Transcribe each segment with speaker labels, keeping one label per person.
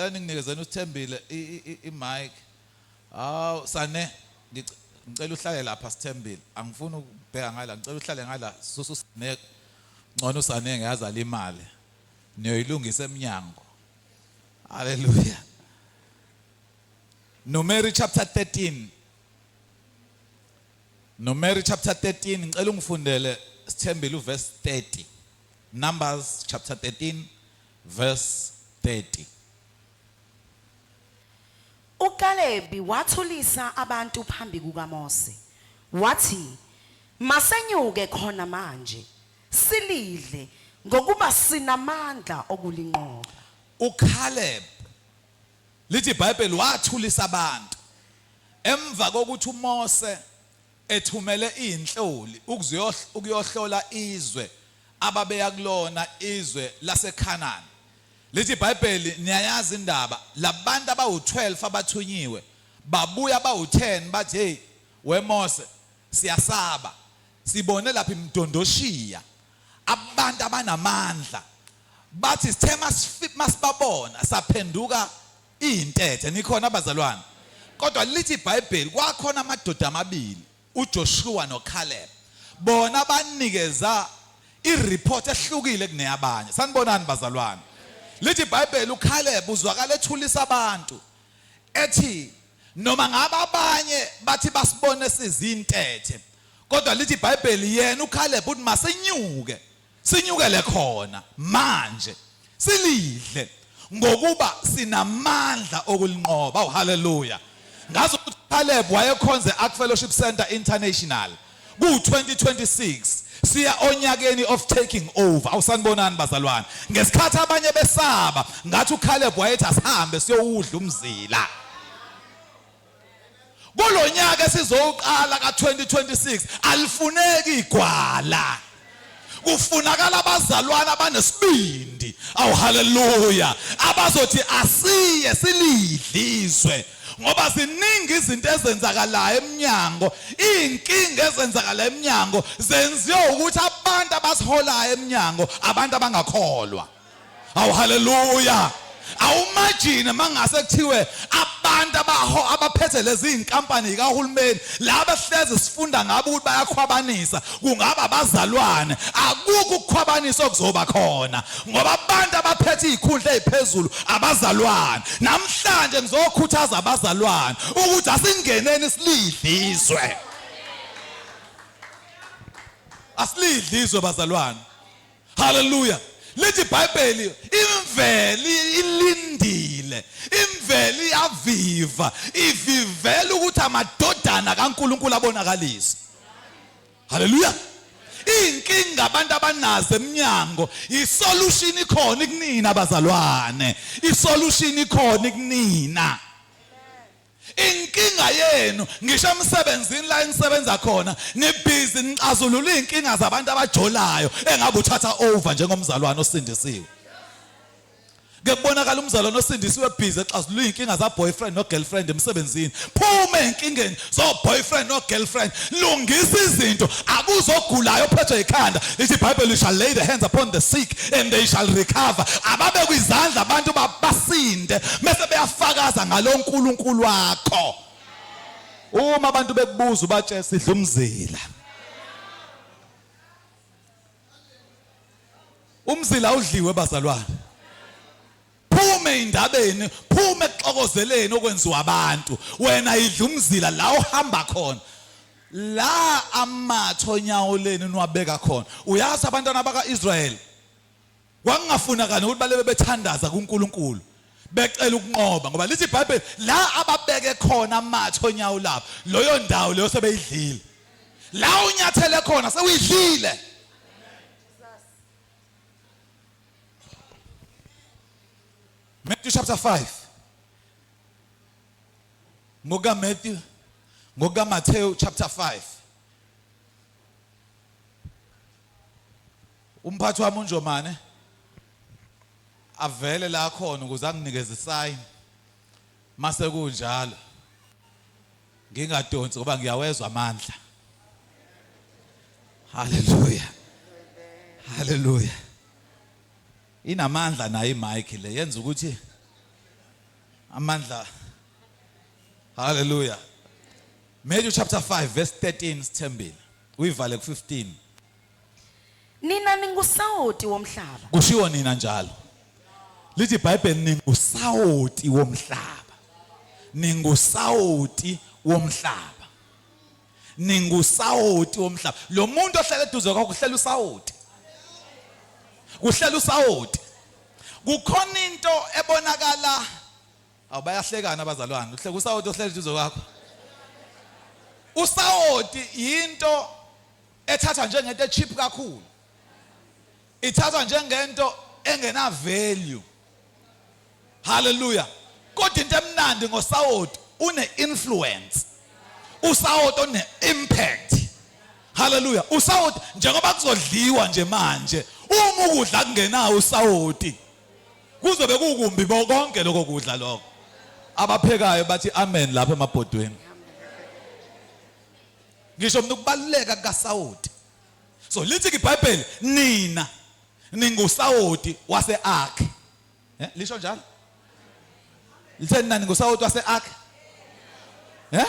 Speaker 1: Ngicela ninginikezeni uSithembile i-mic. Hawu Sane, ngicela uhlale lapha Sithembile. Angifuni ukubheka ngala, ngicela uhlale ngala. Susa uSane. Ngcono uSane ngiyazi alimale. Niyoyilungisa eminyango. Hallelujah. Numeri chapter 13. Numeri chapter 13 ngicela ungifundele Sithembile uverse 30. Numbers chapter 13 verse 30.
Speaker 2: UKalebi wathulisa abantu phambi kukaMose, wathi, Masenyuke khona manje, silidle, ngokuba sinamandla okulinqoba.
Speaker 1: UCaleb lithi iBhayibheli wathulisa abantu emva kokuthi uMose ethumele izinhloli ukuyohlola izwe ababeya kulona izwe laseKhanani. Lithi iBhayibheli niyayazi indaba labantu abawu-12 abathunyiwe babuya bawu-10 bathi hey weMose siyasaba sibone lapha imidondoshiya abantu abanamandla bathi sithe masibabona saphenduka Iyintethe nikhona bazalwane. Kodwa lithi iBhayibheli kwakhona amadoda amabili uJoshua noCaleb. Bona banikeza ireport ehlukile kuneyabanye. Sanibonani bazalwane. Lithi iBhayibheli uCaleb uzwakala ethulisa abantu ethi noma ngabe abanye bathi basibone sizintethe kodwa lithi iBhayibheli yena uCaleb uthi masenyuke Sinyukele khona manje silidle ngokuba sinamandla okulinqoba. Oh haleluya. Ngazi ukuthi Caleb wayekhonze Ark Fellowship Center International ku-2026 siya onyakeni of taking over. Awusanibonani bazalwane. Ngesikhathi abanye besaba ngathi uCaleb wayethi asihambe siyowudla umzila. Kulonyaka esizowuqala ka-2026 alifuneki igwala. Kufunakala abazalwane abanesibindi. Awu haleluya. Abazothi asiye silidlizwe. Ngoba ziningi izinto ezenzakalayo eminyango, izinkinga ezenzakala eminyango zenziwe ukuthi abantu abasiholayo eminyango abantu abangakholwa. Awu haleluya. Awumagine mangase kuthiwe abantu abaho abaphethe lezi inkampani kahulumeni laba hlezi sifunda ngabo ukuthi bayakhwabanisa kungaba abazalwane akukho ukukhwabanisa okuzoba khona ngoba abantu abaphethe izikhundla eziphezulu abazalwane namhlanje ngizokhuthaza abazalwane ukuthi asingeneni silidlizwe asilidlizwe bazalwane Haleluya. Lithi iBhayibheli imveli ilindile, imveli iyaviva, ivivela ukuthi amadodana kaNkuluNkulu abonakalise. Haleluya. Inkinga abantu abanazo eminyango, isolution ikhona ikunina abazalwane. Isolution ikhona ikunina. Inkinga yenu ngisho emsebenzini la enisebenza khona nibhizi nixazulula izinkinga zabantu abajolayo engabe uthatha over njengomzalwane osindisiwe. Ke kubonakala umzalwane osindisiwe busy exazulula izinkinga za boyfriend no girlfriend emsebenzini. Phuma ezinkingeni zo boyfriend no girlfriend. Lungisa izinto akuzogulayo ophethwe ikhanda. Lithi iBhayibheli you shall lay the hands upon the sick and they shall recover. Ababekwe izandla abantu basinde mese beyafakaza ngaloNkulunkulu wakho. Uma abantu bekubuza ubatshela sidla umzila. Umzila udliwe bazalwane. Phume indabeni, phume ekuxokozeleni okwenziwa abantu. Wena idla umzila la uhamba khona. La amathe onyawo lenu niwabeka khona. Uyazi abantwana baka-Israyeli kwakungafunakali ukuthi balebe bethandaza kuNkulunkulu becela ukunqoba ngoba lithi iBhayibheli la ababeke khona amathe onyawo labo loyo ndawo leyo sebeyidlile la unyathele khona sewuyidlile. Matthew chapter 5 ngoka Matthew ngoka Matthew chapter 5 umphathi wami uNjomane avele la khona ukuze anginikeze isign mase kunjalo ngingadonsi ngoba ngiyawezwa amandla haleluya haleluya inamandla nayo imic le yenza ukuthi Amandla. Hallelujah. Matthew chapter 5 verse 13 sithembile. Uyivale ku15.
Speaker 2: Nina ningusawoti womhlaba.
Speaker 1: Kushiwo nina njalo. Lithi iBhayibheli ningusawoti womhlaba. Ningusawoti womhlaba. Ningusawoti womhlaba. Lo muntu ohlala eduze kwakho uhlela usawoti. Kuhlela usawoti. Kukhona into ebonakala awubayahlekana abazalwane. Uhleka usawoti ohlala eduze kwakho. Usawoti yinto ethathwa njengento echeap kakhulu. Ithathwa njengento engena value. Hallelujah. Kodwa into emnandi ngosawoti une influence. Usawoti one impact. Hallelujah. Usawoti njengoba kuzodliwa nje manje, uma ukudla kungenawo usawoti kuzobe kukumbi konke lokho kudla lokho. Abaphekayo bathi amen lapha emabhodweni. Ngisho mina ukubaluleka kukasawoti. So lithi iBhayibheli nina ningusawoti wase-Ark. Eh lisho njalo? Lithe nina ningusawoti wase-Ark? Eh?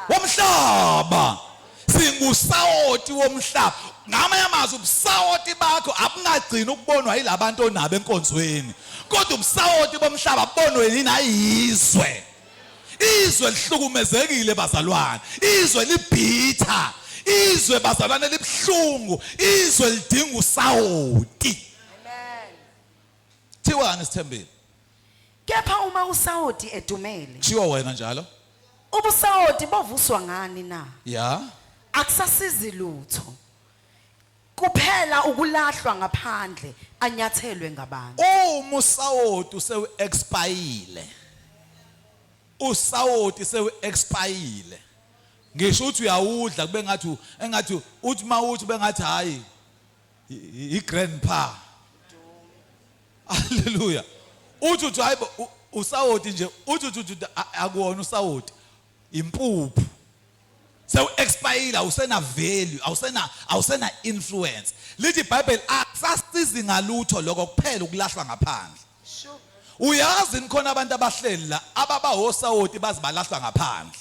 Speaker 1: Womhlaba. Singusawoti womhlaba. Ngamanye amazwi ubusawoti bakho abungagcini ukubonwa yilabantu onabo enkonzweni. Kodwa ubusawoti bomhlaba bonwe yini ayizwe. Izwe lihlukumezekile bazalwane. Izwe libhitha. Izwe bazalwane libuhlungu. Izwe lidinga usawoti.
Speaker 2: Amen.
Speaker 1: Thiwani sithembile?
Speaker 2: Kepha uma usawoti edumele.
Speaker 1: Kushiwo wena njalo.
Speaker 2: Ubusawoti bovuswa ngani na?
Speaker 1: Ya.
Speaker 2: Akusasizi lutho. Kuphela ukulahlwa ngaphandle anyathelwe ngabantu.
Speaker 1: Uma usawoti usewu expire. Usawoti sewu expire. Ngisho uthi uyawudla kube ngathi engathi uthi mawuthi bengathi hayi i grandpa. Hallelujah. Uthi uthi hayibo usawoti nje uthi uthi akuwona usawoti impuphu. Sewu expire awusena value awusena awusena influence. Lithi iBhayibheli akusasizi ngalutho lokho kuphela ukulahlwa ngaphandle. Uyazi nikhona abantu abahleli la ababa hosawoti bazi balahlwa ngaphandle.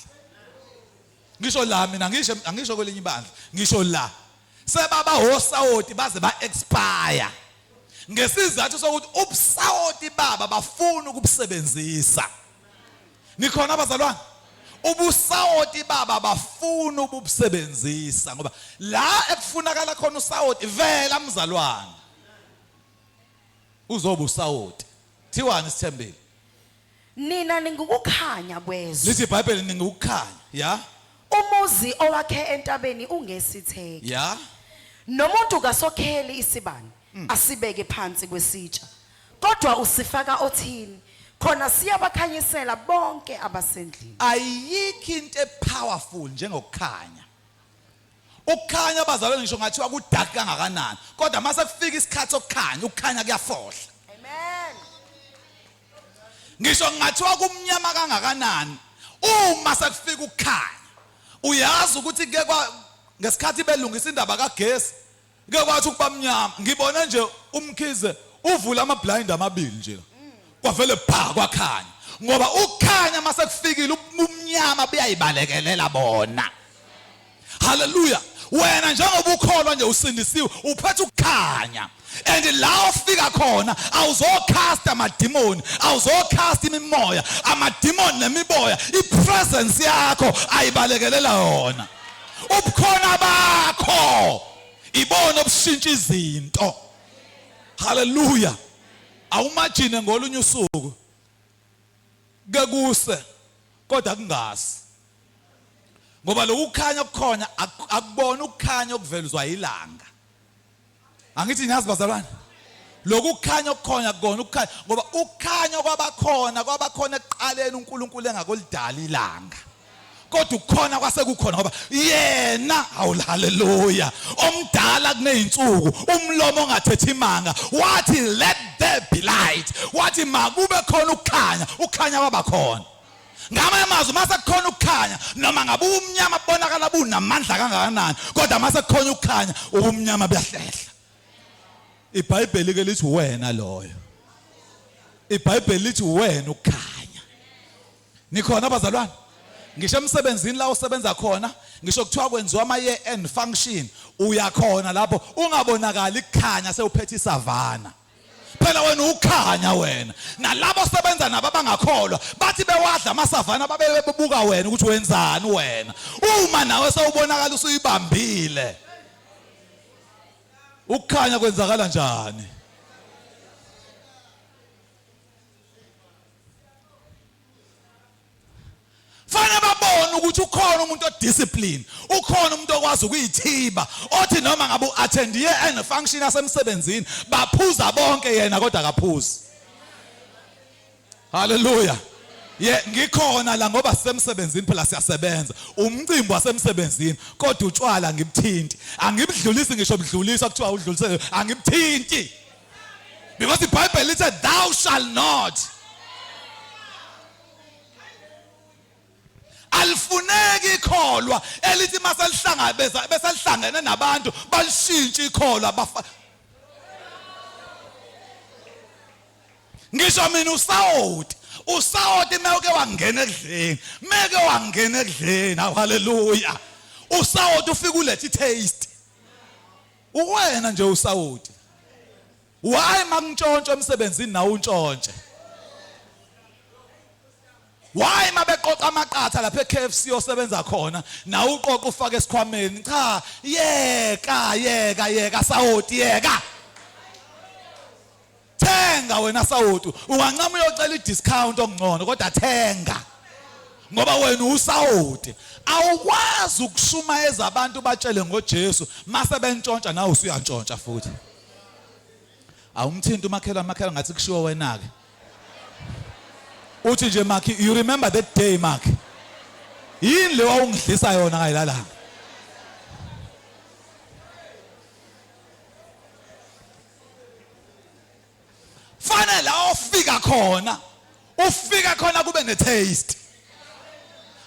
Speaker 1: Ngisho la mina ngisho angisho kwelinye ibandla ngisho la sebaba hosawoti baze ba expire ngesizathu sokuthi ubusawoti baba bafuna ukubusebenzisa. Nikhona abazalwane? Ubusawoti baba bafuna ukubusebenzisa ngoba la ekufunakala khona usawoti vela mzalwane. Uzoba usawoti. Thiwani sithembile?
Speaker 2: Nina ningukukhanya kwezwe.
Speaker 1: Lithi iBhayibheli ningukukhanya, ya?
Speaker 2: Umuzi owakhe entabeni ungesitheke.
Speaker 1: Ya.
Speaker 2: Nomuntu kasokheli isibani asibeke phansi kwesitsha. Kodwa usifaka othini khona siyabakhanyisela bonke abasendlini.
Speaker 1: Ayikho into epowerful njengokukhanya. Ukukhanya bazalwane ngisho ngathiwa kudark kangakanani, kodwa mase kufika isikhathi sokukhanya, ukukhanya kuyafohla.
Speaker 2: Amen.
Speaker 1: Ngisho ngathiwa kumnyama kangakanani, uma sekufika ukukhanya, uyazi ukuthi ke kwa ngesikhathi belungisa indaba kagesi ke kwathi ukuba mnyama, ngibone nje uMkhize uvula ama blind amabili nje. Kwavele bha kwakhanya. Ngoba ukukhanya mase kufikile ubumnyama buyayibalekelela bona. Hallelujah. Wena njengoba ukholwa nje usindisiwe uphethe ukukhanya. And la ofika khona awuzocast amademoni, awuzocast imimoya, amademoni nemiboya, ipresence yakho ayibalekelela yona. Ubukhona bakho ibona obushintsha izinto. Hallelujah. Awumajine ngolunye usuku ke kuse kodwa kungasi. Ngoba lokukhanya okukhona akubona ukukhanya okuvelizwa ilanga. Angithi niyazi bazalwane? Lokukhanya okukhona kona ukukhanya ngoba ukukhanya kwabakhona kwabakhona ekuqaleni uNkulunkulu engakolidala ilanga. Kodwa ukukhona kwase kukhona ngoba yena hawu haleluya omdala kunezinsuku umlomo ongathethi imanga wathi let there be light wathi makube khona ukukhanya ukukhanya kwaba khona. Ngamanye amazwi mase kukhona ukukhanya noma ngabe ubumnyama kubonakala bunamandla kangakanani kodwa mase kukhona ukukhanya ubumnyama buyahlehla. IBhayibheli ke lithi wena loyo. IBhayibheli lithi wena ukukhanya. Nikhona abazalwane? Ngisho emsebenzini la usebenza khona, ngisho kuthiwa kwenziwa ama year end function, uyakhona lapho ungabonakali kukhanya sewuphethe isavana. Phela wena ukhanya wena. Nalabo sebenza nabo abangakholwa bathi bewadla amasavana babe bebuka wena ukuthi wenzani wena. Uma nawe sewubonakala usuyibambile. Ukukhanya kwenzakala njani? Fanele babone ukuthi ukhona umuntu odiscipline, ukhona umuntu okwazi ukuyithiba, othi noma ngabe uattendiye ene function yasemsebenzini, baphuza bonke yena kodwa akaphuzi. Hallelujah. Ye ngikhona la ngoba sisemsebenzini phela siyasebenza. Umcimbi wasemsebenzini kodwa utshwala ngibuthinti. Angibudlulisi ngisho budluliswa kuthiwa udlulisele angibuthinti. Because the Bible lithi thou shall not. Alifuneki ikholwa elithi maselihlangabeza beselihlangene nabantu balishintshe ikholwa bafa. Ngisho mina usawoti usawoti mewuke wangena ekudleni meke wangena ekudleni awu haleluya usawoti ufika ulethe taste uwena nje usawoti why makuntshontsho emsebenzini nawe untshontshe why mabeqoqa amaqatha lapha eKFC osebenza khona nawe uqoqa ufake esikhwameni cha yeka yeka yeka sawoti yeka Thenga wena sawoti, ungancama uyocela i-discount okungcono kodwa thenga. Ngoba wena usawoti. Awukwazi ukushumayeza abantu batshele ngoJesu mase bentshontsha nawe usuyantshontsha futhi. Awumthinti umakhelwane umakhelwane ngathi kushiwo wena ke. Uthi nje Makhi, you remember that day Makhi? Yini le wawungidlisa yona ngayilalanga? Fanele la ofika khona ufika khona kube ne taste.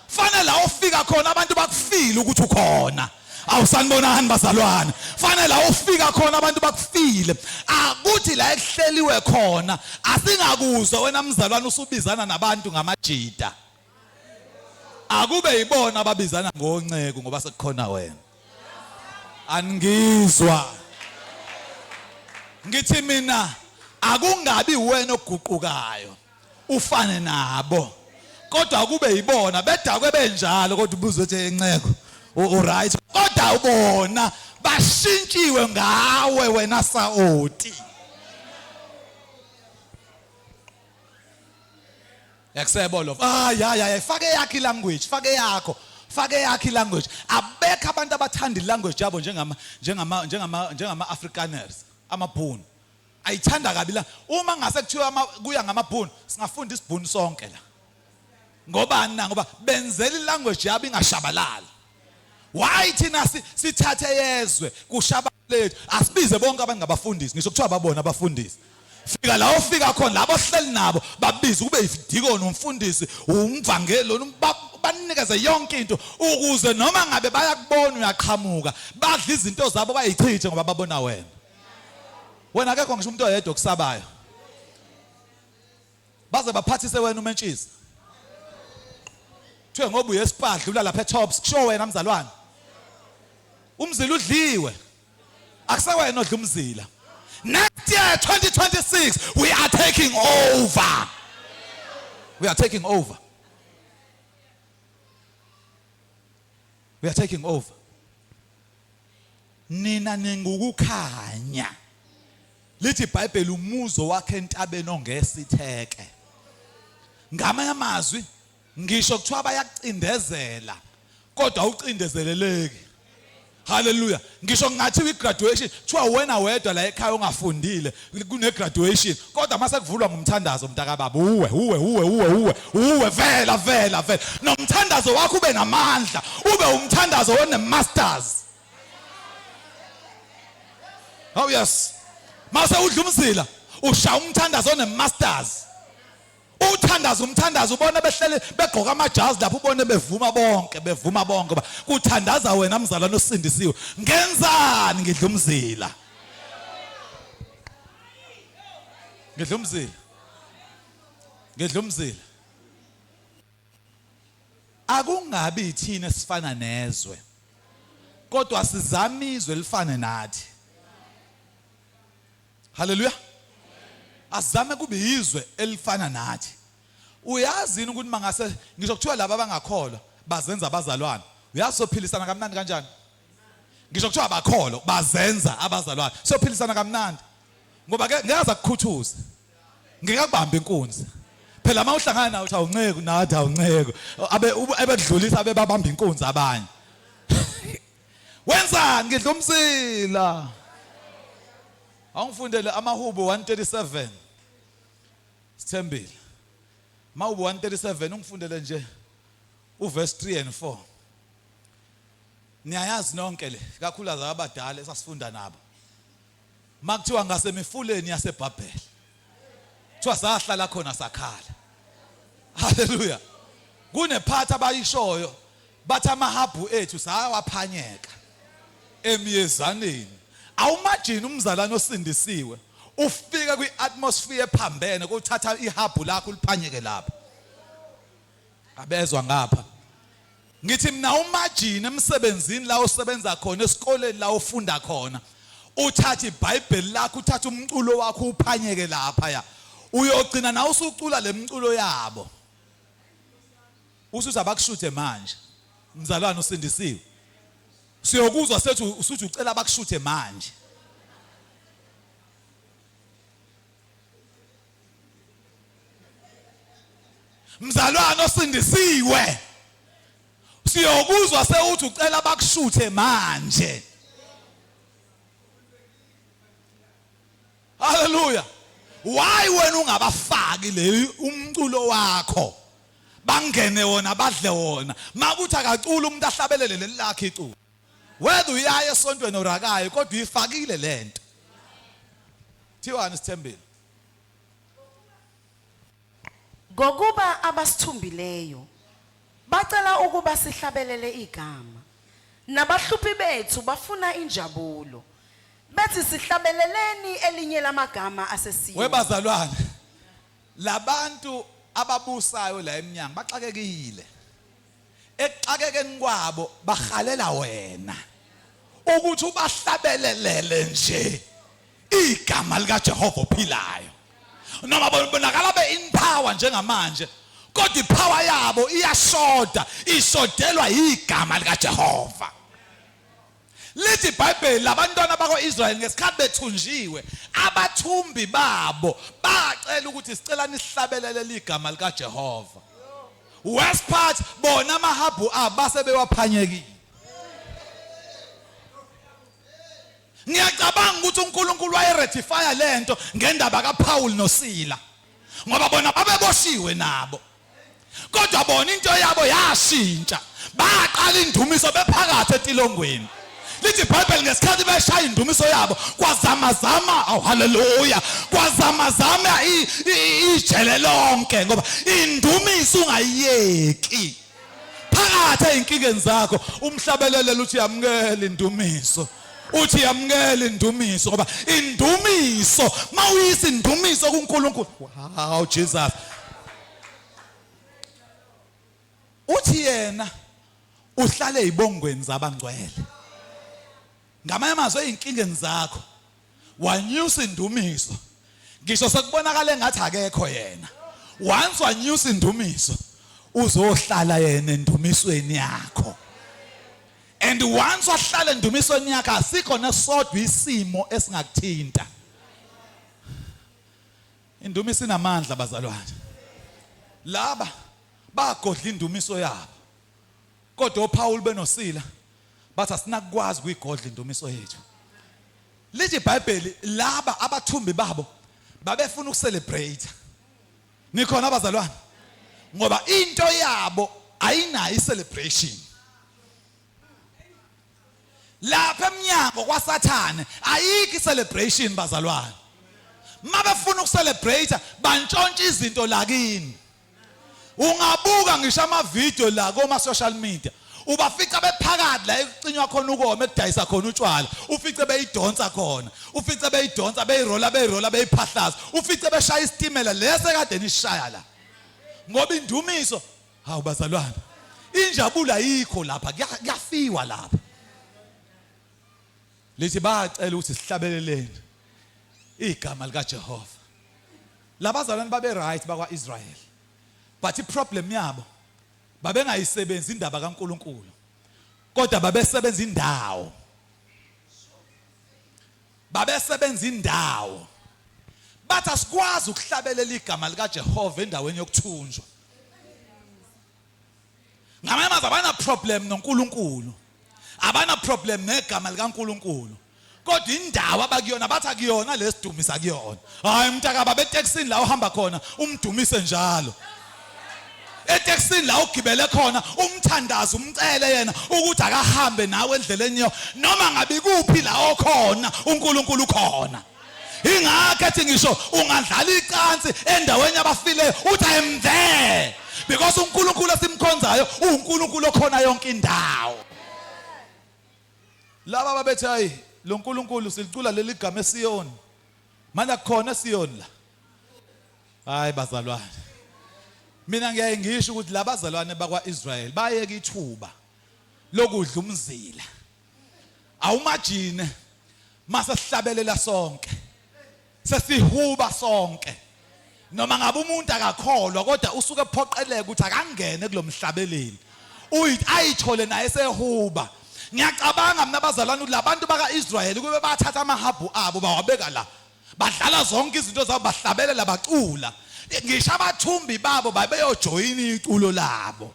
Speaker 1: Fanele la ofika khona abantu bakufile ukuthi ukhona. Awusanibonani bazalwane. Fanele la ufika khona abantu bakufile. Akuthi la ekuhleliwe khona asingakuzwa wena mzalwane usubizana nabantu ngamajida. Akube yibona ababizana ngonceku ngoba sekukhona wena. Aningizwa. Ngithi mina akungabi wena oguqukayo ufane nabo. Kodwa kube yibona bedakwe benjalo kodwa ubuze ethi enceku u right kodwa ubona bashintshiwe ngawe wena sawoti. Yakusebo lo. Ah ya ya fake yakho ilanguage, fake yakho. Fake yakho ilanguage. Abekho abantu abathanda ilanguage yabo njengama njengama njengama njengama Afrikaners, amabhunu. Ayithanda kabi la. Uma ngase kuthiwa kuya ngamabhunu, singafunda isibhunu sonke la. Ngobani na? Ngoba benzela ilanguage yabo ingashabalali. Why thina sithathe yezwe kushaba lethu asibize bonke abangabafundisi ngisho kuthiwa babona abafundisi fika la ofika khona labo ohleli nabo babize kube idikoni umfundisi umvangeli banikeze yonke into ukuze noma ngabe bayakubona uyaqhamuka badla izinto zabo bayichithe ngoba babona wena wena akekho ngisho umuntu oyedwa okusabayo baze baphathise wena umentshisi kuthiwe ngoba uyespa dlula lapha etops kusho wena mzalwane umzila udliwe akusewena odla umzila next year 2026 we are taking over we are taking over we are taking over nina ningukukhanya Lithi iBhayibheli umuzo wakhe entabeni ongesitheke. Ngamanye amazwi ngisho kuthiwa bayakucindezela kodwa ucindezeleleki. Haleluya. Ngisho kungathiwa igraduation kuthiwa wena wedwa la ekhaya ongafundile kune graduation kodwa mase kuvulwa ngumthandazo mntakababa uwe uwe uwe uwe uwe uwe vela vela vela nomthandazo wakho ube namandla ube umthandazo one masters Oh yes. Mase udla umzila ushaya umthandazo one masters. Uthandaza umthandazo ubona behlele begqoka amajazi lapho ubone bevuma bonke bevuma bonke kuthandaza wena mzalwane osindisiwe. Ngenzani ngidla umzila? Ngidla umzila. Ngidla umzila. Akungabi ithina esifana nezwe. Kodwa sizama izwe lifane nathi. Haleluya. Asizame kube izwe elifana nathi. Uyazi yini ukuthi mangase ngisho kuthiwa laba abangakholwa bazenza abazalwane. Uyazi sophilisana kamnandi kanjani? Ngisho kuthiwa abakholwa bazenza abazalwane. Sophilisana kamnandi. Ngoba ke ngeke azakukhuthuze. Ngeke akubambe inkunzi. Phela uma uhlangana nawe uthi awunceku nathi awunceku. Abe ebedlulisa abe babamba inkunzi abanye. Wenzani ngidla umsila. Awungifundele amahubo 137. Sithembile. Mahubo 137 ungifundele nje uverse 3 and 4. Niyayazi nonke le kakhulu abadala esasifunda nabo. Makuthiwa ngasemifuleni yaseBhabhele. Kuthiwa sahlala khona sakhala. Haleluya. Kunephathi abayishoyo bathi amahabhu ethu sawaphanyeka emyezaneni. Awumajini umzalwane osindisiwe ufika kwi-atmosphere ephambene kuthatha ihabhu lakho uliphanyeke lapho. Abezwa ngapha. Ngithi mina umajini emsebenzini la osebenza khona esikoleni la ofunda khona uthatha iBhayibheli lakho uthatha umculo wakho uphanyeke lapha ya uyogcina nawe usucula lemculo yabo usuthi abakushuthe manje mzalwane usindisiwe siyokuzwa sethi usuthi ucela abakushuthe manje Mzalwane osindisiwe siyokuzwa sewuthi ucela bakushuthe manje. Haleluya. Why wena ungabafaki le umculo wakho? Bangene wona badle wona. Makuthi akacula umuntu ahlabelele leli lakhe iculo. Whether uyaya esontweni or akayi kodwa uyifakile lento. Thiwani sithembile?
Speaker 2: Ngokuba abasithumbileyo bacela ukuba sihlabelele igama, nabahluphi bethu bafuna injabulo, bethi sihlabeleleni elinye lamagama aseSiyoni.
Speaker 1: Webazalwane, labantu ababusayo la emnyango baxakekile. Ekuxakekeni kwabo bahalela wena ukuthi ubahlabelelele nje igama likaJehova ophilayo. Noma bonakala be in power njengamanje kodwa ipower yabo iyashoda, ishodelwa igama likaJehova. Lithi iBhayibheli labantwana bakwa-Israyeli ngesikhathi bethunjiwe abathumbi babo bacela ukuthi sicela nisihlabelele igama likaJehova. Worst part bona amahabhu abo base bewaphanyekile. Ngiyacabanga ukuthi uNkulunkulu wayerectifya lento ngendaba kaPaul noSila ngoba bona babeboshiwe nabo. Kodwa bona into yabo yashintsha. Baqala indumiso bephakathi etilongweni. Lithi iBhayibheli ngesikhathi beshaya indumiso yabo kwazamazama, awu haleluya, kwazamazama ijele lonke ngoba indumiso ungayiyeki. Phakathi ezinkingeni zakho umhlabelele uthi yamukela indumiso. Uthi yamukela indumiso ngoba indumiso mawuyisa indumiso kuNkulunkulu. Wow Jesus. Uthi yena uhlale ezibongweni zabangcwele. Ngamanye amazwi ezinkingeni zakho wanyusa indumiso. Ngisho sekubonakala engathi akekho yena. Once wanyusa indumiso uzohlala yena endumisweni yakho. And once wahlala endumisweni yakho asikho nesodwa isimo esingakuthinta. Indumiso inamandla bazalwane. Laba bagodla indumiso yabo. Kodwa oPaul benoSila bathi asinakukwazi kuyigodla indumiso yethu. Lithi iBhayibheli laba abathumbi babo babefuna ukucelebrate. Nikhona abazalwane? Ngoba into yabo ayinayo icelebration. Lapha emnyango kwaSathane ayikho icelebration bazalwane. Mabefuna ukucelebrate bantshontsha izinto lakini. Ungabuka ngisho ama video la koma social media. Ubafica bephakathi la ekucinywa khona ukoma ekudayisa khona utshwala, ufice beyidonsa khona, ufice beyidonsa beyirola beyirola beyiphahlaza, ufice beshaya isitimela lese kade nishaya la. Ngoba indumiso, hawu bazalwane, injabulo ayikho lapha, kuyafiwa lapha. Lithi bacela ukuthi sihlabeleleni igama likaJehova. Labazalwane babe right bakwaIsrael. But iproblem yabo babengayisebenzi indaba kaNkuluNkulu. Kodwa babesebenza indawo. Babesebenza indawo. Bathi asikwazi ukuhlabelela igama likaJehova endaweni yokuthunjwa. Ngamanye amazwi abana problem noNkulunkulu. Abana problem negama likaNkulunkulu. Kodwa indawo abakuyona bathi akuyona lesidumisa kuyona. Hayi mntaka baba etekisini la uhamba khona umdumise njalo. Etekisini la ugibele khona umthandazo umcele yena ukuthi akahambe nawe endleleni yo noma ngabe kuphi la okhona uNkulunkulu ukhona. Ingakho ethi ngisho ungadlala icansi endaweni yabafileyo uthi I am there because uNkulunkulu esimkhonzayo uNkulunkulu okhona yonke indawo. Laba babethi hayi lo nkulunkulu silicula leli gama eSiyoni. Manje akukhona eSiyoni la. Hayi bazalwane. Mina ngiyaye ngisho ukuthi labazalwane bakwaIsrael bayeka ithuba lokudla umzila. Awumajine mase sihlabelela sonke. Sesihuba sonke. Noma ngabe umuntu akakholwa kodwa usuke ephoqeleka ukuthi akangene kulomhlabeleli. Uyithi ayithole naye sehuba. Ngiyacabanga mina abazalwane ukuthi labantu bakaIsrael kube bathatha amahabhu abo bawabeka la. Badlala zonke izinto zabo bahlabelela bacula. Ngisho abathumbi babo babeyojoyina iculo labo.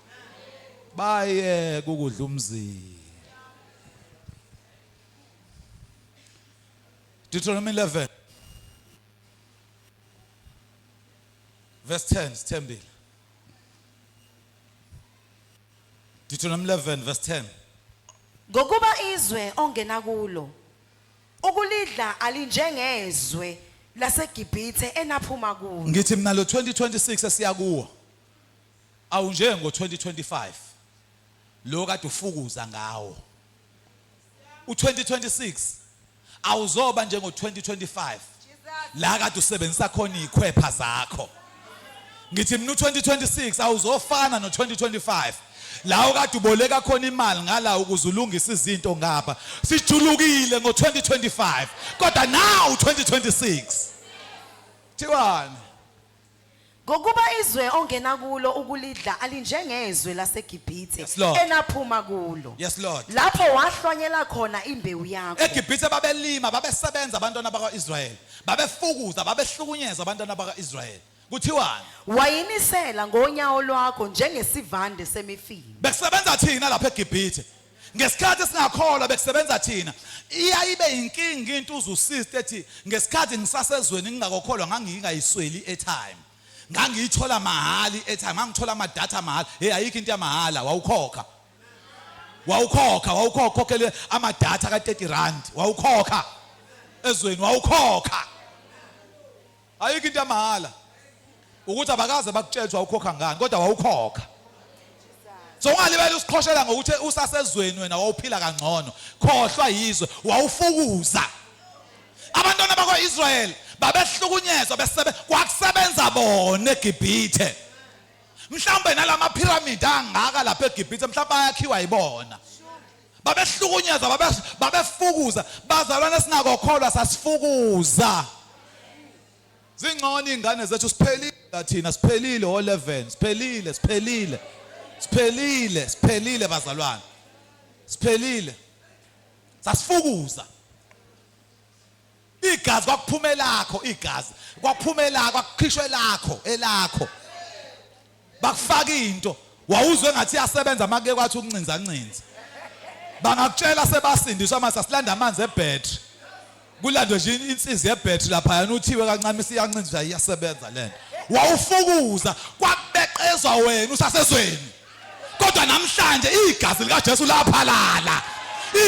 Speaker 1: Baye kukudla umzimba. Deuteronomy 11 verse 10 sithembile. Deuteronomy 11 verse 10.
Speaker 2: Ngokuba izwe ongena kulo ukulidla alinjengezwe laseGibhithe enaphuma kulo.
Speaker 1: Ngithi mina lo 2026 esiya kuwo awunjengo 2025 lo kade ufukuza ngawo. U2026 awuzoba njengo 2025 la kade usebenzisa khona izikhwepha zakho. Ngithi mina u2026 awuzofana no2025 la okade uboleka khona imali ngala ukuze ulungise izinto ngapha. Sijulukile ngo2025 kodwa now 2026 Thiwani?
Speaker 2: Ngokuba izwe ongena kulo ukulidla alinjengezwe laseGibhithe
Speaker 1: Yes, Lord.
Speaker 2: enaphuma kulo.
Speaker 1: Yes, Lord.
Speaker 2: Lapho wahlwanyela khona imbewu yakho.
Speaker 1: EGibhithe babelima, babesebenza abantwana bakwa-Israyeli. Babefukuza, babehlukunyezwa abantwana bakwa-Israyeli. Kuthiwani?
Speaker 2: Wayinisela ngonyawo lwakho njengesivande semifino.
Speaker 1: Bekusebenza thina lapha eGibhithe. Ngesikhathi singakholwa bekusebenza thina. Iyayibe inkinga into uzusist ethi ngesikhathi ngisasezweni ngingakokholwa ngangingayisweli i-airtime. Ngangiyithola mahhala i-airtime, ngangithola ama-data mahhala. Hey ayikho into yamahhala, wawukhokha. Wawukhokha, wawukhokhele ama-data ka-30 rand, wawukhokha. Ezweni wawukhokha. Ayikho into yamahhala. Ukuthi abakaze bakutshele ukuthi wawukhokha ngani kodwa wawukhokha. So ungalibeli usiqhoshela ngokuthi usasezweni wena wawuphila kangcono. Khohlwa yizwe, wawufukuza. Abantwana bakwaIsrael babehlukunyezwa besebe kwakusebenza bona eGibhithe. Mhlawumbe nalama pyramid angaka lapha eGibhithe mhlawumbe ayakhiwa yibona. Babehlukunyezwa babefukuza bazalwane singakokholwa sasifukuza. Zingcono ingane zethu siphelile thina siphelile o11 siphelile siphelile siphelile siphelile bazalwane siphelile sasifukuza igazi kwakuphuma elakho igazi kwakuphuma elakho kwakukhishwa elakho elakho bakufaka into wawuzwe ngathi iyasebenza make kwathi ukuncinza ncinza bangakutshela sebasindiswa mase silanda amanzi ebhetri kulandwe nje insizi yebhetri lapha yana uthiwe kancane isiyancinza iyasebenza lento wawufukuza kwakubeqezwa wena usasezweni Kodwa namhlanje igazi likaJesu laphalala.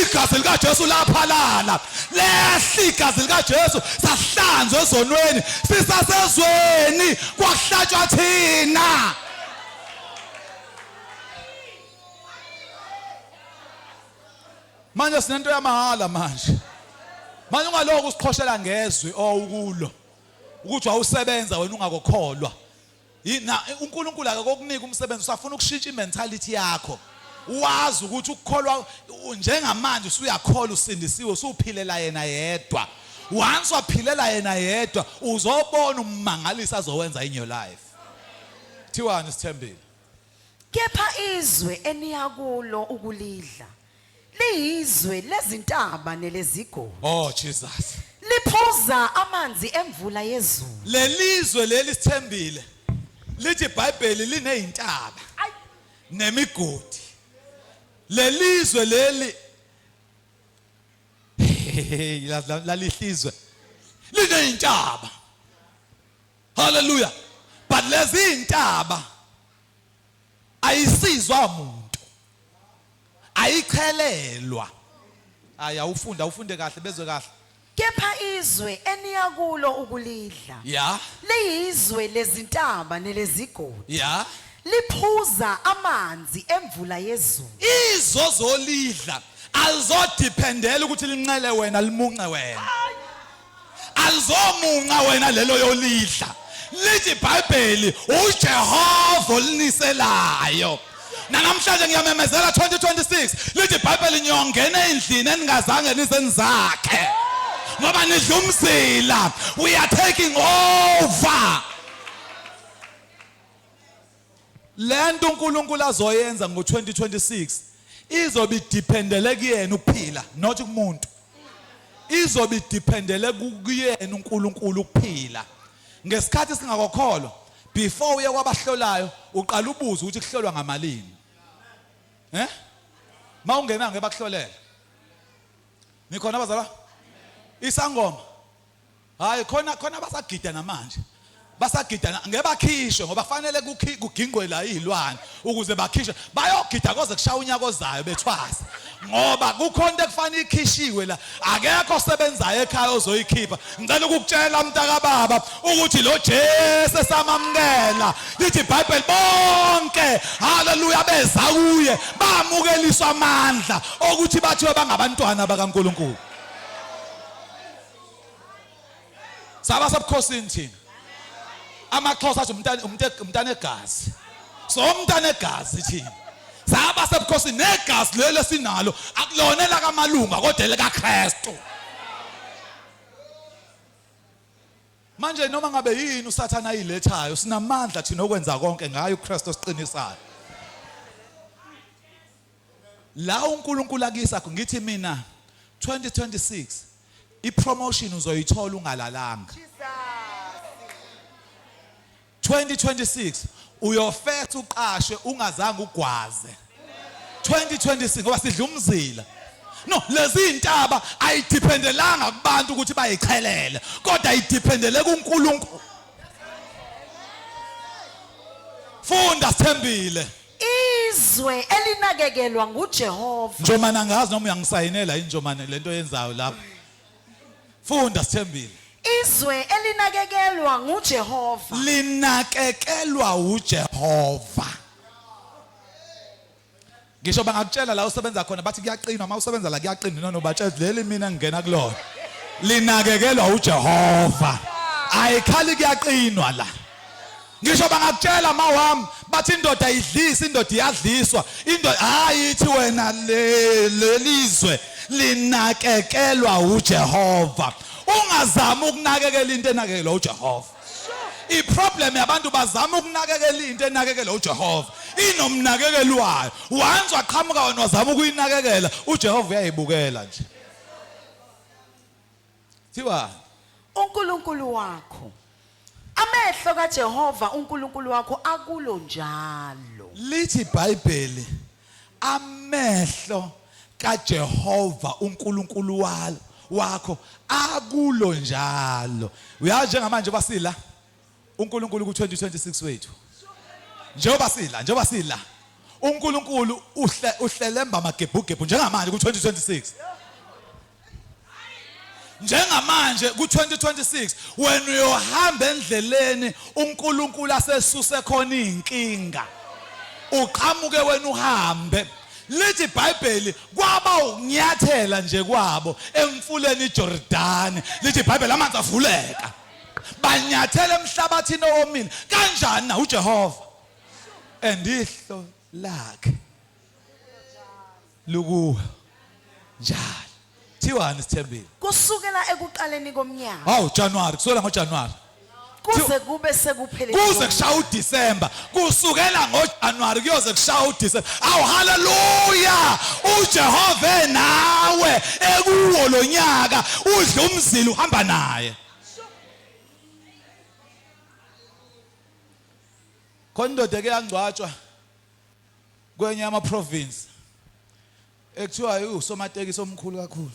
Speaker 1: Igazi likaJesu laphalala. Lehla igazi likaJesu sahlanzwa ezonweni sisasezweni kwahlatshwa thina. Manje sinento yamahhala manje. Manje ungalokhu usiqhoshela ngezwe owukulo. Ukuthi wawusebenza wena ungakokholwa. Na uNkulunkulu akakokunika umsebenzi, usafuna ukushintsha imentality yakho. Wazi ukuthi ukukholwa njengamanje usuyakholwa, usindisiwe, usuphilela yena yedwa. Once waphilela yena yedwa, uzobona ummangaliso azowenza in your life. Thiwani, sithembile?
Speaker 2: Kepha izwe eniya kulo ukulidla liyizwe lezintaba nelezigodi.
Speaker 1: Oh Jesus.
Speaker 2: Liphuza amanzi emvula yezulu.
Speaker 1: Lelizwe leli, sithembile, lithi iBhayibheli linezintaba nemigodi. Lelizwe leli lalihlizwe linezintaba. Hallelujah. But lezi intaba ayisizwa umuntu. Ayichelelwa. Hayi, awufunda, awufunde kahle, bezwe kahle.
Speaker 2: Kepha izwe eniya kulo ukulidla liyizwe lezintaba nelezigodi. Liphuza amanzi emvula yezulu.
Speaker 1: Izozolidla alizodependela ukuthi lincele wena, limunce wena. Alizomunca wena lelo yolidla. Lithi iBhayibheli uJehova oliniselayo. Namhlanje ngiyamemezela 2026, lithi iBhayibheli niyongena endlini eningazange nize nizakhe. Ngoba nidla umzila. We are taking over. Lento uNkulunkulu azoyenza ngo2026 izobe idependele kuyena ukuphila, not kumuntu. Izobe idependele kuyena uNkulunkulu ukuphila. Ngesikhathi singakokholwa, before uye kwabahlolayo uqala ubuze ukuthi kuhlolwa ngamalini. Eh? Mawungena ngeke bakuhlolela. Nikhona abazalwa? Isangoma. Hayi, khona khona basagida namanje. Basagida, ngeke bakhishwe ngoba fanele kugingqwe la izilwane ukuze bakhishwe. Bayogida koze kushaya unyaka ozayo bethwasa. Ngoba kukhona into ekufanele ikhishiwe la. Akekho osebenzayo ekhaya ozoyikhipha. Ngicela ukukutshela mntaka baba ukuthi lo Jesu esamamukela, lithi iBhayibheli bonke, haleluya, beza kuye bamukeliswa amandla okuthi bathiwe bangabantwana bakaNkulunkulu. Saba sebukhosini thina. AmaXhosa athi umntana umntana egazi. So umntana egazi thina. Saba sebukhosini, negazi lelo esinalo akulona lakamalunga kodwa elikaKristu. Manje noma ngabe yini uSathana ayilethayo, sinamandla thina okwenza konke ngayo uKristu osiqinisayo. La uNkulunkulu akisa, ngithi mina 2026 ipromotion uzoyithola ungalalanga. 2026 uyofetha uqashwe ungazange ugwaze. 2026, ngoba sidla umzila. No, lezi intaba ayidependelanga kubantu ukuthi bayichelele, kodwa ayidependele kuNkulunkulu. Funda, sithembile.
Speaker 2: Izwe elinakekelwa nguJehova.
Speaker 1: Njomane, angazi noma uyangisayinela yini Njomane lento yenzayo lapha. Funda, sithembile.
Speaker 2: Izwe elinakekelwa nguJehova.
Speaker 1: Linakekelwa uJehova. Ngisho bangakutshela la usebenza khona bathi kuyaqinwa, uma usebenza la kuyaqinwa, no, batshela leli mina ngingena kulona. Linakekelwa uJehova. Ayikhali kuyaqinwa la. Ngisho bangakutshela mawami bathi indoda idlisa, indoda iyadliswa, indoda hayi, ithi wena le lelizwe linakekelwa uJehova. Ungazami ukunakekela into enakekelwa uJehova. Iproblem yabantu, bazama ukunakekela into enakekelwa uJehova. Inomnakekeli wayo. Once waqhamuka wena wazama ukuyinakekela, uJehova uyayibukela nje. Thiwa
Speaker 2: uNkulunkulu wakho. Amehlo kaJehova uNkulunkulu wakho akulo njalo.
Speaker 1: Lithi iBhayibheli amehlo kaJehova uNkulunkulu walo wakho akulo njalo. Uyazi njengamanje basila uNkulunkulu ku2026 wethu. Njengoba sila, njengoba sila, uNkulunkulu uhle uhlelemba amagebhugebhu njengamanje ku2026. Njengamanje ku2026 wena uyohamba endleleni uNkulunkulu asesuse khona inkinga. Uqhamuke wena uhambe. Lithi iBhayibheli kwaba ukunyathela nje kwabo emfuleni iJordan. Lithi iBhayibheli amanzi avuleka. Banyathela emhlabathini owomile. Kanjani na uJehova? Andihlo lakhe lukuwe njalo. Thiwani sithembile?
Speaker 2: Kusukela ekuqaleni komnyaka.
Speaker 1: Hawu January, kusukela ngoJanuary.
Speaker 2: Kuze kube sekupheleni.
Speaker 1: Kuze kushaya uDecember. Kusukela ngoJanuary kuyoze kushaya uDecember. Awu haleluya! uJehova enawe ekuwo lonyaka udla umzila uhamba naye. Khona indoda eke yangcwatshwa kwenye ama province ekuthiwa usomatekisi omkhulu kakhulu.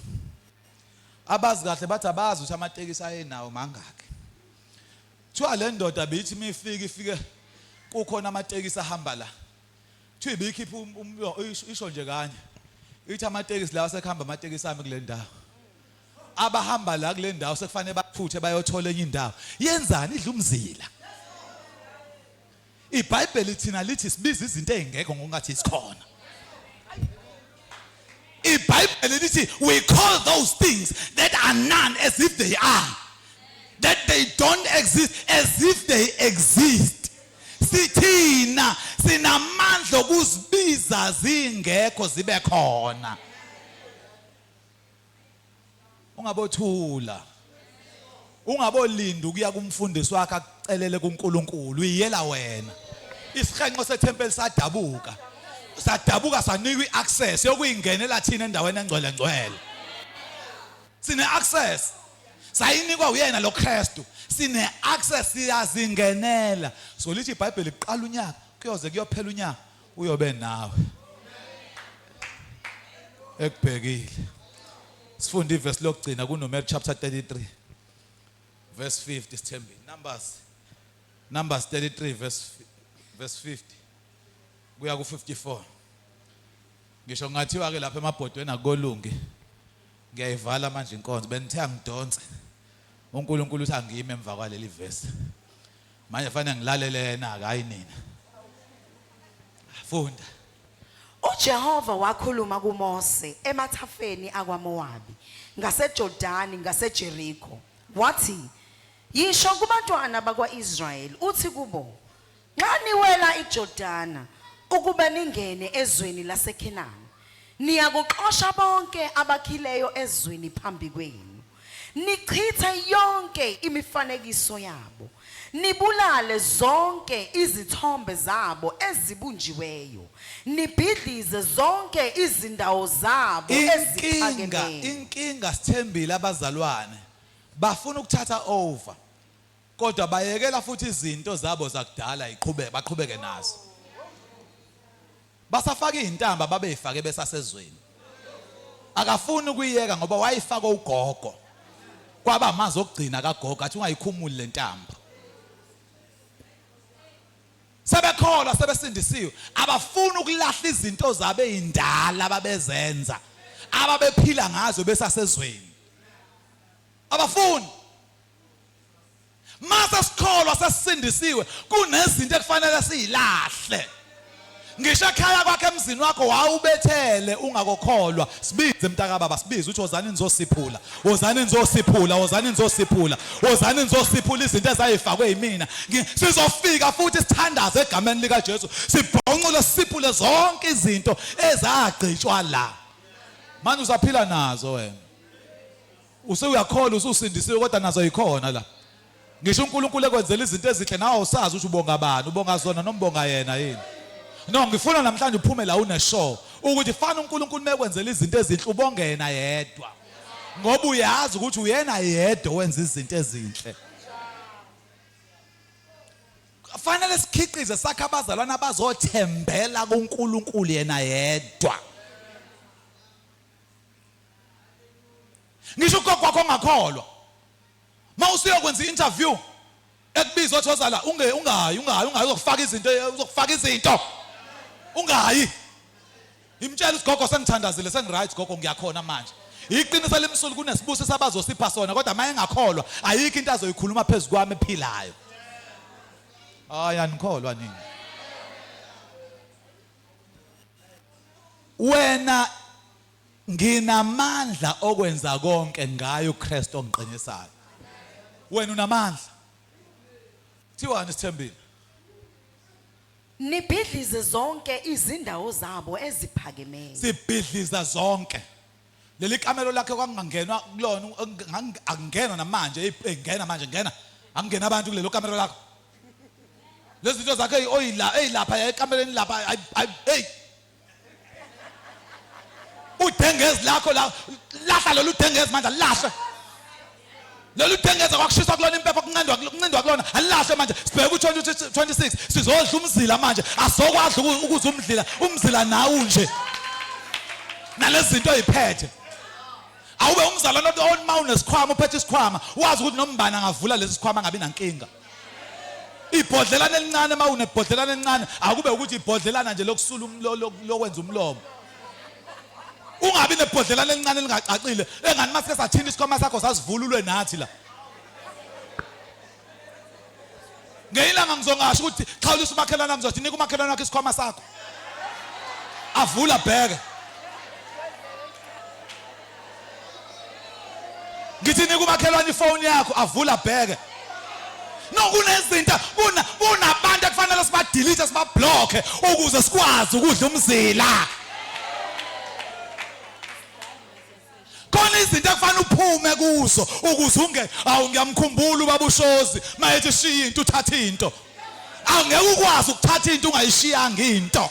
Speaker 1: Abazi kahle bathi abazi ukuthi amatekisi ayenawo mangaki. Kuthiwa le ndoda bithi imifike ifike kukhona amatekisi ahamba la. Kuthiwa ibikhipha isho nje kanye. Ithi amatekisi lawa sekuhamba amatekisi ami kule ndawo. Abahamba la kule ndawo sekufanele bathuthe bayothola enye indawo. Yenzani idla umzila. IBhayibheli thina lithi sibiza izinto ezingekho ngokungathi zikhona. IBhayibheli lithi we call those things that are none as if they are. That they don't exist as if they exist. Sithina sinamandla okuzibiza zingekho zibe khona. Ungabothula. Ungabolinda ukuya kumfundisi wakhe akucelele kuNkulunkulu, uyiyela wena. Isihenqo sethempeli sadabuka. Sadabuka sanikwa iaccess yokuyingenela thina endaweni engcwele ngcwele. Sine access. Sayinikwa uyena lo Kristu. Sine access siyazingenela. So lithi iBhayibheli kuqala unyaka kuyoze kuyophela unyaka uyobe nawe. Ekubhekile. Sifunde ivesi lokugcina kuNumeri chapter 33 verse 50 sithembile. Numbers 33 verse 50 kuya ku 54. Ngisho ngathiwa ke lapha emabhodweni akukolungi. Ngiyayivala manje inkonzo benithe angidonse. uNkulunkulu uthi angime emva kwaleli verse. Manje fanele ngilalele yena ke hayi nina. Funda.
Speaker 2: UJehova wakhuluma kuMose emathafeni akwaMowabi ngaseJordani ngaseJeriko wathi yisho kubantwana bakwa-Israyeli uthi kubo nxa niwela iJordana ukuba ningene ezweni laseKhenani niyakuxosha bonke abakhileyo ezweni phambi kwenu nichithe yonke imifanekiso yabo nibulale zonke izithombe zabo ezibunjiweyo nibhidlize zonke izindawo zabo
Speaker 1: Inkinga
Speaker 2: eziphakemeyo
Speaker 1: inkinga sithembile abazalwane bafuna ukuthatha over kodwa bayekela futhi izinto zabo zakudala iqhubeke baqhubeke nazo. Basafaka izintambo ababeyifake besasezweni. Akafuni ukuyiyeka ngoba wayifaka ugogo. Kwaba amazwi okugcina kagogo athi ungayikhumuli le ntambo. Sebekholwa sebesindisiwe abafuni ukulahla izinto zabo ezindala ababezenza ababephila ngazo besasezweni. Abafuni. Mase sikholwa sesisindisiwe kunezinto ekufanele siyilahle. Ngisho ekhaya kwakhe emzini wakho wawubethele ungakokholwa sibize mntakababa sibize uthi wozani nizosiphula wozani nizosiphula wozani nizosiphula wozani nizosiphula izinto ezayifakwe yimina sizofika futhi sithandaze egameni likaJesu sibhoncule siphule zonke izinto ezagqitshwa la manje usaphila nazo wena Usuyakholwa ususindisiwe kodwa nazo yikhona la. Ngisho uNkulunkulu ekwenzela izinto ezinhle nawe awusazi ukuthi ubonga bani, ubonga zona noma ubonga yena yini. No, ngifuna namhlanje uphume la une sure ukuthi fana uNkulunkulu mekwenzela izinto ezinhle ubonge yena yedwa. Ngoba uyazi ukuthi uyena yedwa owenza izinto ezinhle. Fanele sikhiqize sakhe abazalwane abazothembela kuNkulunkulu yena yedwa. Ngisho ugogo wakho ongakholwa. Mawusuyokwenza i-interview ekubizwa othi wozala unge ungayi ungayi ungayi uzokufaka izinto uzokufaka izinto. Ungayi. Imtshela isigogo sengithandazile sengiright gogo ngiyakhona manje. Iqiniso limsulu kunesibusiso abazosipha sona kodwa maye engakholwa ayikho into azoyikhuluma phezu kwami ephilayo. Hayi anikholwa nini. Wena nginamandla okwenza konke ngayo uKristu ongiqinisayo. Wena unamandla. Thiwani sithembile?
Speaker 2: Nibhidlize zonke izindawo zabo eziphakemeyo.
Speaker 1: Sibhidliza zonke. Leli kamelo lakhe kwakungangenwa kulona, akungenwa namanje, engena manje ngena. Akungena abantu kulelo kamelo lakho. Lezi zinto zakhe oyila eyilapha ekameleni lapha, hey. Udengezi lakho la, lahla lolu dengezi manje, lahle. Lolu dengezi kwakushiswa kulona impepho, kunqendwa kunqindwa kulona, alilahle manje. Sibheke u-2026 sizodla umzila manje, asokwazi ukuza umdlila, umzila nawu nje. Nalezi zinto oyiphethe. Awube umzalwane othi uma unesikhwama, uphethe isikhwama, wazi ukuthi nombani angavula lesi sikhwama angabi nankinga. Ibhodlelana elincane, uma unebhodlelana elincane, akube ukuthi ibhodlelana nje lokusula lokwenza umlomo. Ungabi nebhodlelana elincane elingacacile, engani masike sathinta isikhwama sakho sasivululwe nathi la. Ngeyilanga ngizongasho ukuthi xhawulisa umakhelwane wami, ngizothi nika umakhelwane wakho isikhwama sakho. Avula bheke. Ngithi nika umakhelwane ifoni yakho, avula bheke. No, kunezinto, kunabantu ekufanele sibadelete, sibablocke ukuze sikwazi ukudla umzila. Khona izinto ekufanele uphume kuzo ukuze unge. Awu, ngiyamkhumbula ubaba uShozi mayethi shiya into uthatha into. Awungeke ukwazi ukuthatha into ungayishiyanga into.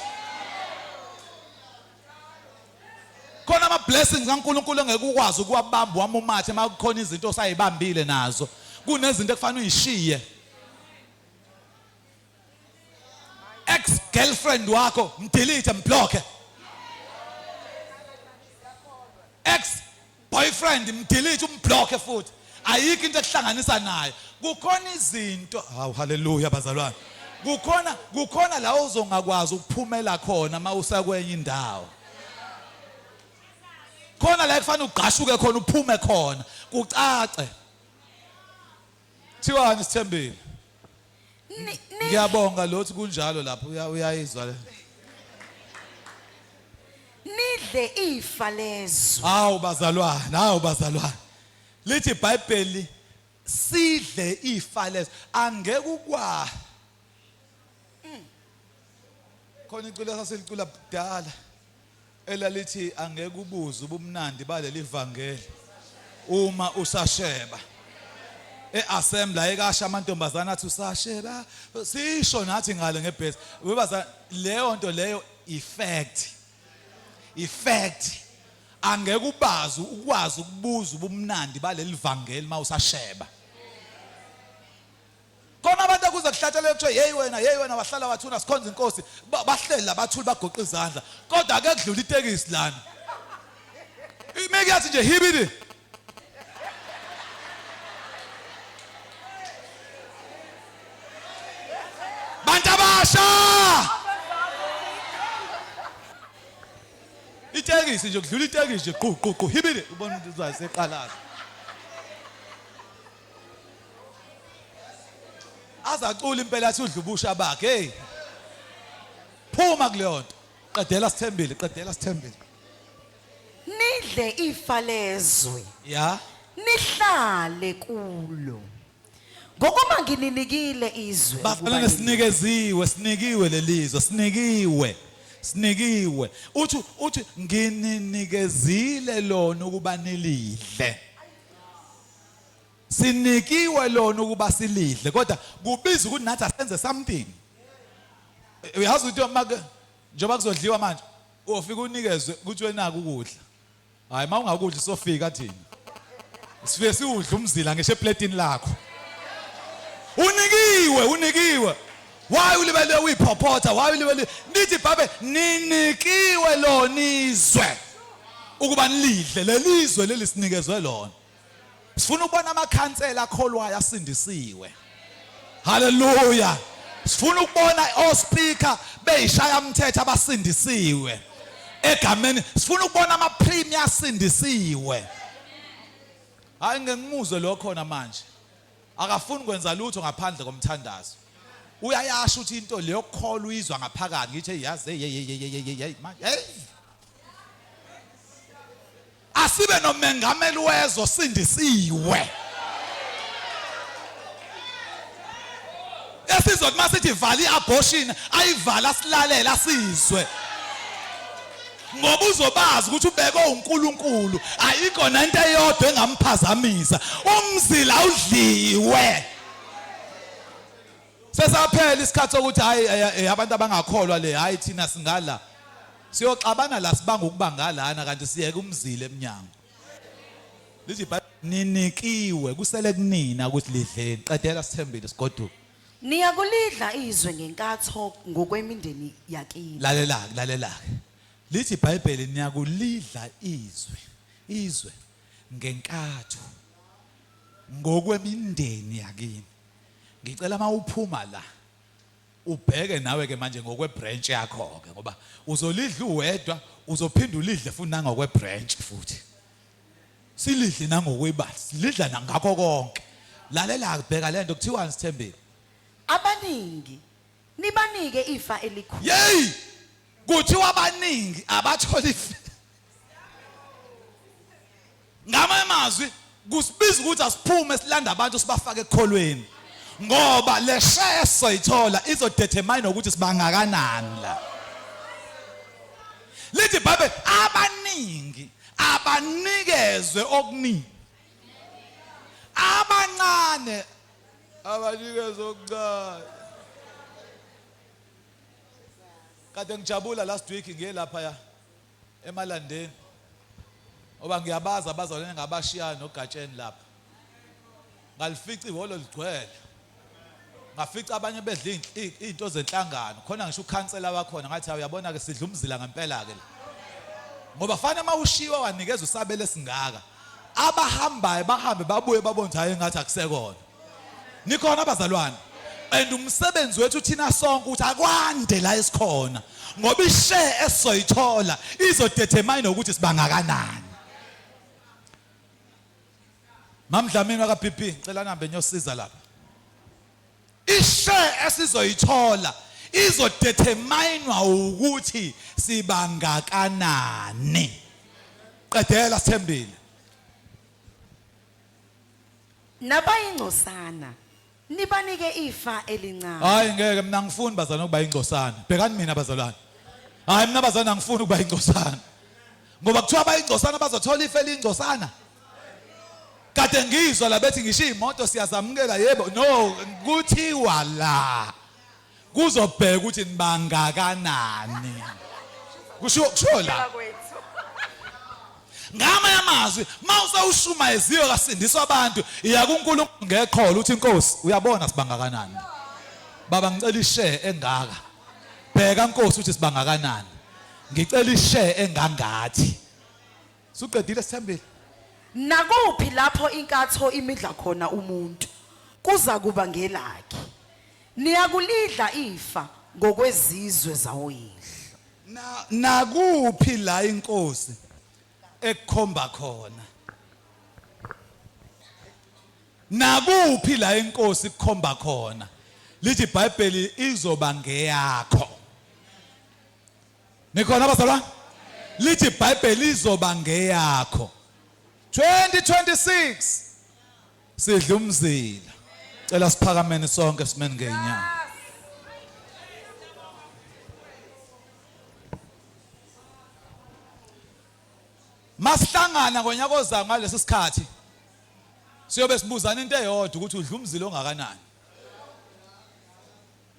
Speaker 1: Khona ama blessings kaNkuluNkulu engeke ukwazi ukuwabamba wamumathe makukhona izinto osayibambile nazo. Kunezinto ekufanele uyishiye. Ex girlfriend wakho mdelete, mblock. Ex boyfriend mdelete, umblock futhi. Ayikho into ekuhlanganisa naye. Kukhona izinto, hawu haleluya bazalwane. Kukhona la uzongakwazi ukuphumela khona mawusakwenye indawo. Khona la ekufanele ugqashuke khona, uphume khona, kucace. Thiwani sithembile? Ngiyabonga lothi kunjalo lapho, uyayizwa le.
Speaker 2: Nidle ifa lezwe.
Speaker 1: Hawu bazalwane, hawu bazalwane. Lithi iBhayibheli sidle ifa lezwe. Angeke ukwa. Khona iculo esasilicula kudala elalithi angeke ubuze ubumnandi baleli vangeli uma usasheba. E-assembly ayekasha amantombazana athi usasheba, sisho nathi ngale ngebhesi. Webaza leyo nto leyo effect. Effect. Angeke ubazi ukwazi ukubuza ubumnandi baleli vangeli mawusasheba. Khona abantu akuze kuhlatshelwe kuthiwe hey wena, hey wena, wahlala wathuna sikhonza inkosi, bahleli la bathuli bagoqa izandla. Kodwa ake kudlula itekisi lana. Imeke yathi nje hibidi. Bantu abasha! Itekisi nje kudlula itekisi nje qhu qhu qhu hibidi, ubona ukuthi uzaseqalaza. Azacula impela athi udla ubusha bakhe. Hey. Phuma kuleyo nto. Qedela sithembile, qedela sithembile.
Speaker 2: Nidle ifa lezwe.
Speaker 1: Ya.
Speaker 2: Nihlale kulo. Ngokuba ngininikile izwe.
Speaker 1: Bafanele sinikeziwe, sinikiwe lelizwe, sinikiwe. Sinikiwe. Uthi ngininikezile lona ukuba nilidle. Sinikiwe lona ukuba silidle, kodwa kubiza ukuthi nathi asenze something. Uyazi ukuthi uma njengoba kuzodliwa manje, uyofika unikezwe ukuthi wenaka ukudla. Hayi, uma ungakudli sofika thina. Sifike siwudla umzila ngisho epletini lakho. Unikiwe, unikiwe. Why ulibele uyiphophotha? Why ulibele? Nithi babe ninikiwe lona izwe ukuba nilidle lelizwe leli sinikezwe lona. Sifuna ukubona amakhansela akholwayo asindisiwe. Haleluya. Sifuna ukubona ospeaker beyishaya umthetho abasindisiwe. Egameni sifuna ukubona ama premier asindisiwe. Hayi ngeke ngimuzwe lo khona manje. Akafuni kwenza lutho ngaphandle komthandazo. Uyayasho ukuthi into leyo kukholwa uyizwa ngaphakathi, ngithi yazi hey hey hey hey hey manje hey. Asibe nomengameli wezwe osindisiwe. Esizothi masithi vala iabortion ayivala silalela asizwe. Ngoba uzobazi ukuthi ubekwe uNkulunkulu, ayikho nento eyodwa engamphazamisa. Umzila udliwe. Sesaphela isikhathi sokuthi hayi abantu abangakholwa le, hayi thina singala. Siyoxabana la sibanga ukuba ngalana kanti siyeke umzila emnyango. Lithi iBhayibheli ninikiwe kusele kunina ukuthi lidleni. Qedela sithembile sigoduke.
Speaker 2: Niyakulidla izwe ngenkatho ngokwemindeni yakini.
Speaker 1: Lalela-ke, lalela-ke. Lithi iBhayibheli niyakulidla izwe, izwe ngenkatho ngokwemindeni yakini. Ngicela uma uphuma la ubheke nawe ke manje ngokwe branch yakho ke ngoba uzolidla uwedwa uzophinde ulidle futhi nangokwe branch futhi. Silidle nangokwebali, silidla nangakho konke. Lalela bheka lento kuthiwani Sithembile.
Speaker 2: Abaningi nibanike ifa elikhulu.
Speaker 1: Yey! Kuthiwa abaningi abathola ifa. Ngamanye amazwi kusibiza ukuthi asiphume silanda abantu sibafake ekukholweni. Ngoba le share esizoyithola izodetermine ukuthi sibangakanani la. Lithi iBhayibheli abaningi abanikezwe okuningi. Abancane abanikezwe okuncane. Kade ngijabula last week ngiye lapha ya emalandeni. Ngoba ngiyabazi abazalwane ngabashiya nogatsheni lapha. Ngalifica ihholo ligcwele. Ngafica abanye bedla izinto zenhlangano. Khona ngisho ukhansela wakhona ngathi uyabona ke sidla umzila ngempela ke la. Ngoba fana mawushiwa wanikeza usabelo esingaka. Abahambayo bahambe babuye babone ukuthi hayi ngathi akusekona. Nikhona abazalwane. And umsebenzi wethu thina sonke ukuthi akwande la esikhona. Ngoba ishare esizoyithola izodetermine ukuthi sibangakanani. Mamdlamini waka BP ngicela nihambe niyosiza lapha. Ishare esizoyithola izodeterminewa ukuthi sibangakanani. Qedela Sithembile.
Speaker 2: Nabayingcosana nibanike ifa elincane.
Speaker 1: Hayi ngeke mina ngifuni bazalwane ukuba ingcosana. Bhekani mina bazalwane. Hayi mina bazalwane angifuni ukuba ingcosana. Ngoba kuthiwa abayingcosana bazothola ifa elingcosana. Kade ngizwa la bethi ngisho imoto siyazamukela yebo no kuthiwa la kuzobheka ukuthi nibangakanani. Kusho kusho la. Ngamanye amazwi mawusewushumayeziwe kasindiswa abantu iya kuNkulunkulu ngeqholo uthi inkosi uyabona sibangakanani. Baba ngicela ishare engaka. Bheka Nkosi ukuthi sibangakanani. Ngicela ishare engangathi. Suqedile Sithembile?
Speaker 2: Nakuphi lapho inkatho imidla khona umuntu, kuzakuba ngelakhe. Niyakulidla ifa ngokwezizwe zawoyihlo.
Speaker 1: Na nakuphi la inkosi ekukhomba khona? Nakuphi la inkosi ikukhomba khona? Lithi iBhayibheli izoba ngeyakho. Nikhona bazalwane? Lithi iBhayibheli izoba ngeyakho. 2026 sidla umzila. Cela siphakameni sonke simeni ngeenyawo. Masihlangana ngonyaka ozayo ngalesi sikhathi siyobe sibuzana into eyodwa ukuthi udla umzila ongakanani.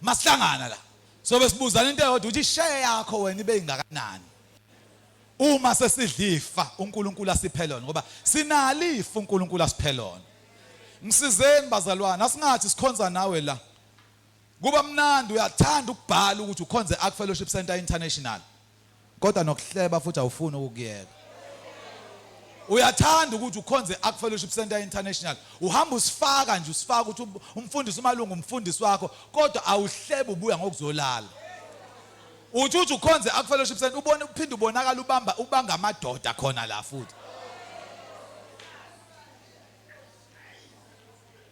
Speaker 1: Masihlangana la sobe sibuzana into eyodwa ukuthi ishare yakho wena ibe ingakanani. Uma sesidla ifa uNkulunkulu asiphe lona ngoba sinalo ifa uNkulunkulu asiphe lona. Ngisizeni bazalwane asingathi sikhonza nawe la. Kuba mnandi uyathanda ukubhala ukuthi ukhonze Ark Fellowship Center International. Kodwa nokuhleba futhi awufuni ukukuyeka. Uyathanda ukuthi ukhonze Ark Fellowship Center International. Uhamba usifaka nje usifaka ukuthi umfundisi umalungu umfundisi wakho kodwa awuhlebe ubuya ngokuzolala. Uthi uthi ukhonze Ark Fellowship Center ubone uphinde ubonakala ubamba ubanga amadoda khona la futhi.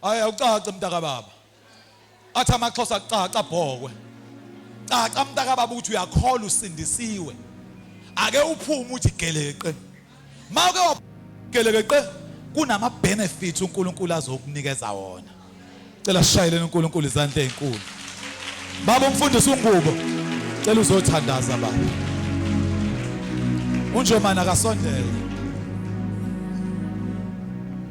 Speaker 1: Hayi awucace mntaka baba. Athi amaXhosa caca bhokwe. Caca mntaka baba ukuthi uyakholwa usindisiwe. Ake uphume uthi geleqe. Mawuke wagelekeqe kunama benefits uNkulunkulu azokunikeza wona. Cela sishayeleni uNkulunkulu izandla ezinkulu. Baba umfundisi uNgubo, cela uzothandaza baba. UNjomana akasondele.